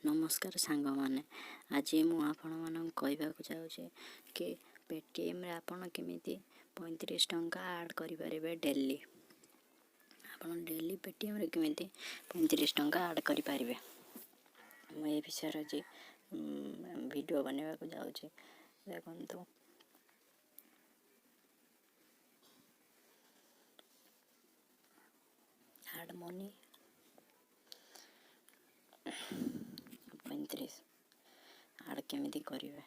ନମସ୍କାର ସାଙ୍ଗମାନେ, ଆଜି ମୁଁ ଆପଣମାନଙ୍କୁ କହିବାକୁ ଯାଉଛି କି ପେଟିଏମ୍ରେ ଆପଣ କେମିତି 35 ଟଙ୍କା ଆଡ଼୍ କରିପାରିବେ ଡେଲି। ଆପଣ ଡେଲି ପେଟିଏମ୍ରେ କେମିତି 35 ଟଙ୍କା ଆଡ଼୍ କରିପାରିବେ, ମୁଁ ଏ ବିଷୟରେ ଆଜି ଭିଡ଼ିଓ ବନେଇବାକୁ ଯାଉଛି। ଦେଖନ୍ତୁ, ଆଡ଼୍ ମନି, 35 ଆଡ଼୍ କେମିତି କରିବେ,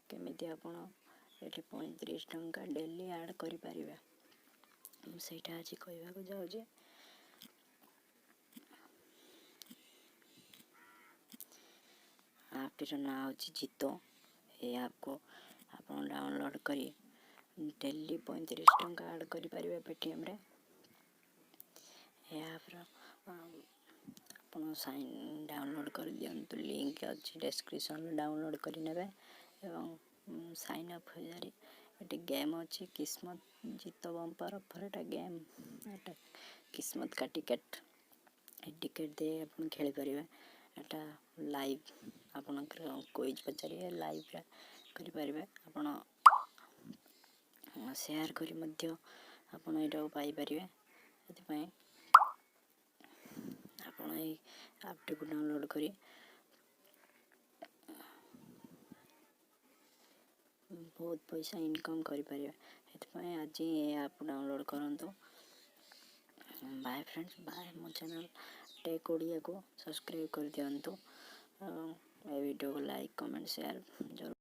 କେମିତି ଆପଣ ଏଠି 35 ଟଙ୍କା ଡେଲି ଆଡ଼୍ କରିପାରିବେ, ମୁଁ ସେଇଟା ଆଜି କହିବାକୁ ଯାଉଛି। ଆପ୍ଟିର ନାଁ ହେଉଛି ଜିତୋ। ଏହି ଆପ୍କୁ ଆପଣ ଡାଉନଲୋଡ଼୍ କରି ଡେଲି 35 ଟଙ୍କା ଆଡ଼୍ କରିପାରିବେ ପେଟିଏମ୍ରେ। ଏ ଆପ୍ର ଆପଣ ସାଇନ୍ ଡାଉନଲୋଡ଼୍ କରିଦିଅନ୍ତୁ, ଲିଙ୍କ୍ ଅଛି ଡେସ୍କ୍ରିପସନ୍ରେ, ଡାଉନଲୋଡ଼୍ କରିନେବେ ଏବଂ ସାଇନ୍ ଅପ୍ ହୋଇଯାରି ଏଠି ଗେମ୍ ଅଛି, କିସ୍ମତ ଜିତ ବମ୍ପର ଅଫର୍। ଏଟା ଗେମ୍, ଏଟା କିସ୍ମତ କା ଟିକେଟ୍। ଏ ଟିକେଟ୍ ଦେଇ ଆପଣ ଖେଳିପାରିବେ। ଏଟା ଲାଇଭ୍ ଆପଣଙ୍କର କୁଇଜ୍ ପଚାରିବେ, ଲାଇଭ୍ରେ କରିପାରିବେ। ଆପଣ ସେୟାର କରି ମଧ୍ୟ ଆପଣ ଏଇଟାକୁ ପାଇପାରିବେ। ସେଥିପାଇଁ ଆପଣ ଏଇ ଆପ୍ଟିକୁ ଡାଉନଲୋଡ଼୍ କରି ବହୁତ ପଇସା ଇନକମ୍ କରିପାରିବେ। ସେଥିପାଇଁ ଆଜି ଏ ଆପ୍ ଡାଉନଲୋଡ଼୍ କରନ୍ତୁ। Bye friends, bye. ମୋ ଚ୍ୟାନେଲ୍ ଟେକ୍ ଓଡ଼ିଆକୁ ସବସ୍କ୍ରାଇବ୍ କରିଦିଅନ୍ତୁ ଏବଂ ଏ ଭିଡ଼ିଓକୁ ଲାଇକ୍, କମେଣ୍ଟ, ସେୟାର ଜରୁର।